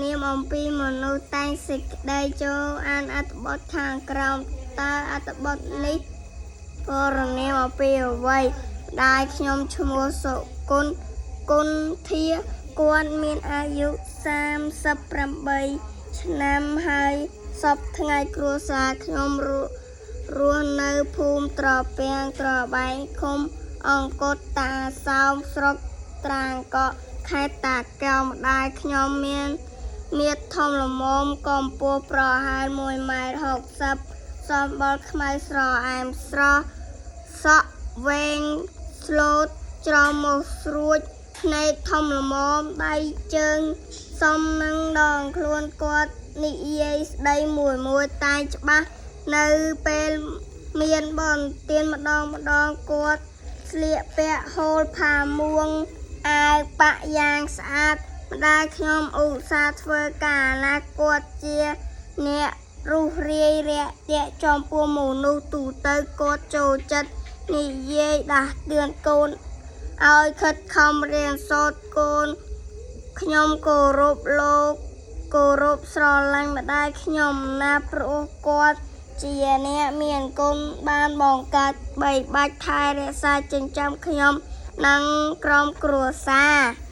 នាមអំពីមនុស្សតែងសេចក្តីចូលអានអត្ថបទខាងក្រោមតើអត្ថបទនេះពណ៌នាមអំពីអ្វីម្ដាយខ្ញុំឈ្មោះសុគន្ធគុណធាគាត់មានអាយុ38ឆ្នាំហើយសព្វថ្ងៃគ្រួសារខ្ញុំរស់រស់នៅភូមិត្រពាំងត្របែងឃុំអង្គតតាសោមស្រុកត្រាងកក់ខេត្តតាកែវម្ដាយខ្ញុំមានមៀតធំល្មមកម្ពស់ប្រហែល1ម៉ែត្រ60សម្បុរខ្មៅស្រអែមស្រស់សក់វែងស្លូតច្រមុះស្រួចភ្នែកធំល្មមដៃជើងសំនឹងដងខ្លួនគាត់និយាយស្ដីមួយមួយតែច្បាស់នៅពេលមានបន្ទានម្ដងម្ដងគាត់ស្លៀកពាក់ហូលផាមួងអាវប៉ាក់យ៉ាងស្អាតម្ដាយខ្ញុំឧស្សាហ៍ធ្វើការណាស់គាត់ជាអ្នករុះរាយរាក់ទាក់ចំពោះមនុស្សទូទៅគាត់ចូលចិត្តនិយាយដាស់តឿនកូនឲ្យខិតខំរៀនសូត្រកូនខ្ញុំគោរពលោកគោរពស្រឡាញ់ម្ដាយខ្ញុំណាស់ព្រោះគាត់ជាអ្នកមានគុណបានបង្កើតបីបាច់ថែរក្សាចិញ្ចឹមខ្ញុំនិងក្រុមគ្រួសារ។